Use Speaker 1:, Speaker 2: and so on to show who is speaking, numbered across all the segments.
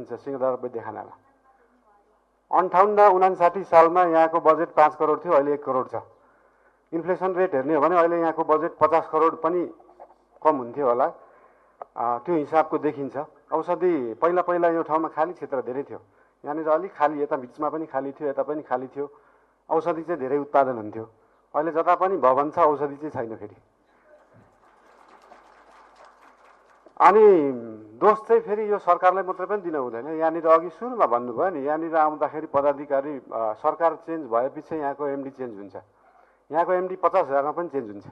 Speaker 1: सिंहदरबार वैद्यखानामा 58-59 सालमा यहाँको बजेट 5 करोड थियो, अहिले 1 करोड छ। इन्फ्लेसन रेट हेर्ने हो भने अहिले यहाँको बजेट 50 करोड पनि कम हुन्थ्यो होला, त्यो हिसाबको देखिन्छ। औषधि पहिला यो ठाउँमा खाली क्षेत्र धेरै थियो, यहाँनिर अलिक खाली, यता बिचमा पनि खाली थियो, यता पनि खाली थियो। औषधि चाहिँ धेरै उत्पादन हुन्थ्यो। अहिले जता पनि भवन छ, औषधि चाहिँ छैन फेरि। अनि दोष चाहिँ फेरि यो सरकारलाई मात्रै पनि दिन हुँदैन। यहाँनिर अघि सुरुमा भन्नुभयो नि, यहाँनिर आउँदाखेरि पदाधिकारी सरकार चेन्ज भएपछि यहाँको एमडी चेन्ज हुन्छ। यहाँको एमडी 50,000मा पनि चेन्ज हुन्छ,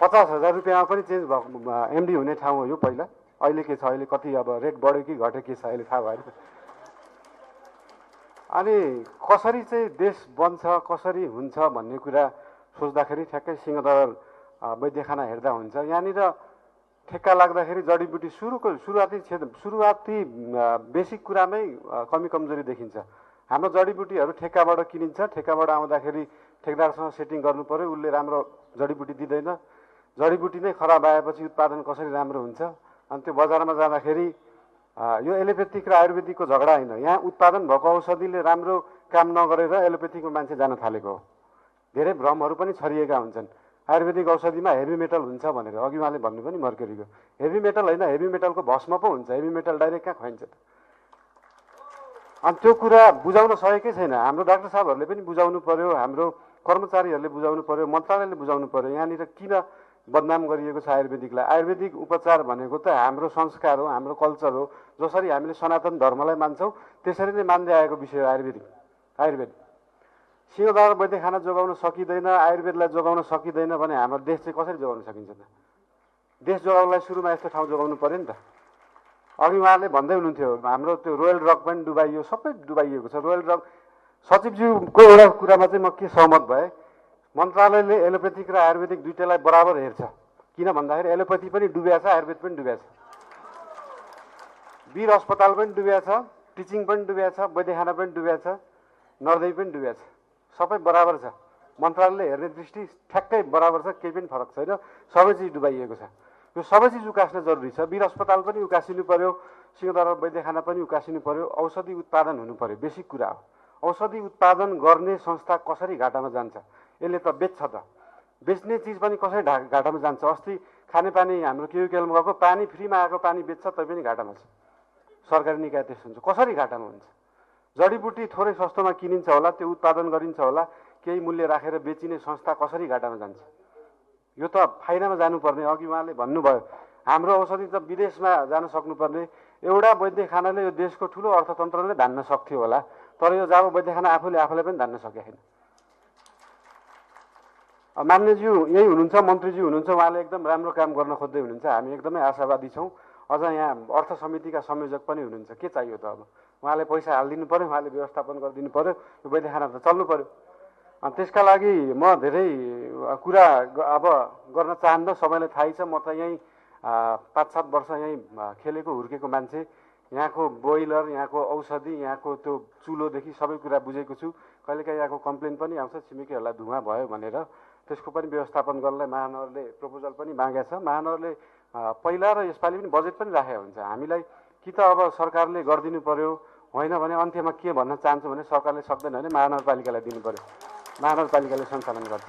Speaker 1: 50,000 रुपियाँमा पनि चेन्ज भएको एमडी हुने ठाउँ हो यो पहिला। अहिले के छ, अहिले कति अब रेट बढ्यो कि घट्यो के छ अहिले थाहा भएन। अनि कसरी चाहिँ देश बन्छ, कसरी हुन्छ भन्ने कुरा सोच्दाखेरि ठ्याक्कै सिंहदरबार वैद्यखाना हेर्दा हुन्छ। यहाँनिर ठेक्का लाग्दाखेरि जडीबुटी सुरुवाती बेसिक कुरामै कमी कमजोरी देखिन्छ। हाम्रो जडीबुटीहरू ठेक्काबाट किनिन्छ, ठेक्काबाट आउँदाखेरि ठेकदारसँग सेटिङ गर्नु पर्यो, उसले राम्रो जडीबुटी दिँदैन। जडीबुटी नै खराब आएपछि उत्पादन कसरी राम्रो हुन्छ? अनि त्यो बजारमा जाँदाखेरि यो एलोपेथिक र आयुर्वेदिकको झगडा होइन, यहाँ उत्पादन भएको औषधिले राम्रो काम नगरेर एलोपेथिकमा मान्छे जान थालेको हो। धेरै भ्रमहरू पनि छरिएका हुन्छन्। आयुर्वेदिक औषधिमा हेभी मेटल हुन्छ भनेर अघि उहाँले भन्नु पनि मर्क्युरीको। हेभी मेटल होइन, हेभी मेटलको भस्म पो हुन्छ, हेभी मेटल डाइरेक्ट कहाँ खुवाइन्छ त? अनि त्यो कुरा बुझाउन सकेकै छैन। हाम्रो डाक्टर साहबहरूले पनि बुझाउनु पर्यो, हाम्रो कर्मचारीहरूले बुझाउनु पर्यो, मन्त्रालयले बुझाउनु पर्यो। यहाँनिर किन बदनाम गरिएको छ आयुर्वेदिकलाई? आयुर्वेदिक उपचार भनेको त हाम्रो संस्कार हो, हाम्रो कल्चर हो। जसरी हामीले सनातन धर्मलाई मान्छौँ त्यसरी नै मान्दै आएको विषय हो आयुर्वेद। सिंहदरबार वैद्यखाना जोगाउन सकिँदैन, आयुर्वेदलाई जोगाउन सकिँदैन भने हाम्रो देश चाहिँ कसरी जोगाउन सकिन्छ त? देश जोगाउनलाई सुरुमा यस्तो ठाउँ जोगाउनु पर्यो नि त। अघि उहाँले भन्दै हुनुहुन्थ्यो हाम्रो त्यो रोयल ड्रग पनि डुबाइयो, सबै डुबाइएको छ। रोयल ड्रग सचिवज्यूको एउटा कुरामा चाहिँ म के सहमत भएँ, मन्त्रालयले एलोपेथिक र आयुर्वेदिक दुईटैलाई बराबर हेर्छ। किन भन्दाखेरि एलोपेथी पनि डुबेको छ, आयुर्वेद पनि डुबेको छ, वीर अस्पताल पनि डुबेको छ, टिचिङ पनि डुबेको छ, वैद्यखाना पनि डुबेको छ, नर्दै पनि डुबेको छ। सबै बराबर छ। मन्त्रालयले हेर्ने दृष्टि ठ्याक्कै बराबर छ, केही पनि फरक छैन। सबै चिज डुबाइएको छ। यो सबै चिज उकास्न जरुरी छ। वीर अस्पताल पनि उकासिनु पर्यो, सिंहदरबार वैद्यखाना पनि उकासिनु पर्यो। औषधि उत्पादन हुनु पर्यो, बेसिक कुरा हो। औषधि उत्पादन गर्ने संस्था कसरी घाटामा जान्छ? यसले त बेच्छ त, बेच्ने चिज पनि कसरी घाटामा जान्छ? अस्ति खानेपानी हाम्रो केयुकेलमा गएको पानी फ्रीमा आएको पानी बेच्छ, तै पनि घाटामा छ। सरकारी निकाय त्यस्तो हुन्छ, कसरी घाटामा हुन्छ? जडीबुटी थोरै सस्तोमा किनिन्छ होला, त्यो उत्पादन गरिन्छ होला, केही मूल्य राखेर बेचिने संस्था कसरी घाटामा जान्छ? यो त फाइदामा जानुपर्ने। अघि उहाँले भन्नुभयो हाम्रो औषधि त विदेशमा जान सक्नुपर्ने। एउटा वैद्यखानाले यो देशको ठुलो अर्थतन्त्रले धान्न सक्थ्यो होला, तर यो जब वैद्यखाना आफूलाई पनि धान्न सकेको छैन। मान्यज्यू यही हुनुहुन्छ, मन्त्रीज्यू हुनुहुन्छ, उहाँले एकदम राम्रो काम गर्न खोज्दै हुनुहुन्छ। हामी एकदमै आशावादी छौँ। अझ यहाँ अर्थ समितिका संयोजक पनि हुनुहुन्छ। के चाहियो त? अब उहाँले पैसा हालिदिनु पर्यो, उहाँले व्यवस्थापन गरिदिनु पर्यो, यो वैद्यखाना त चल्नु पर्यो। अनि त्यसका लागि म धेरै कुरा अब गर्न चाहन्न, सबैलाई थाहै छ। म त यहीँ 5-7 वर्ष यहीँ खेलेको हुर्केको मान्छे। यहाँको बोइलर, यहाँको औषधि, यहाँको त्यो चुलोदेखि सबै कुरा बुझेको छु। कहिलेकाहीँ यहाँको कम्प्लेन पनि आउँछ, छिमेकीहरूलाई धुवा भयो भनेर। त्यसको पनि व्यवस्थापन गर्नलाई महानगरले प्रपोजल पनि मागेको छ। महानगरले पहिला र यसपालि पनि बजेट पनि राखेको हुन्छ। हामीलाई कि त अब सरकारले गरिदिनु पर्यो, होइन भने अन्त्यमा के भन्न चाहन्छु भने सरकारले सक्दैन भने महानगरपालिकालाई दिनु पर्यो, महानगरपालिकाले सञ्चालन गर्छ।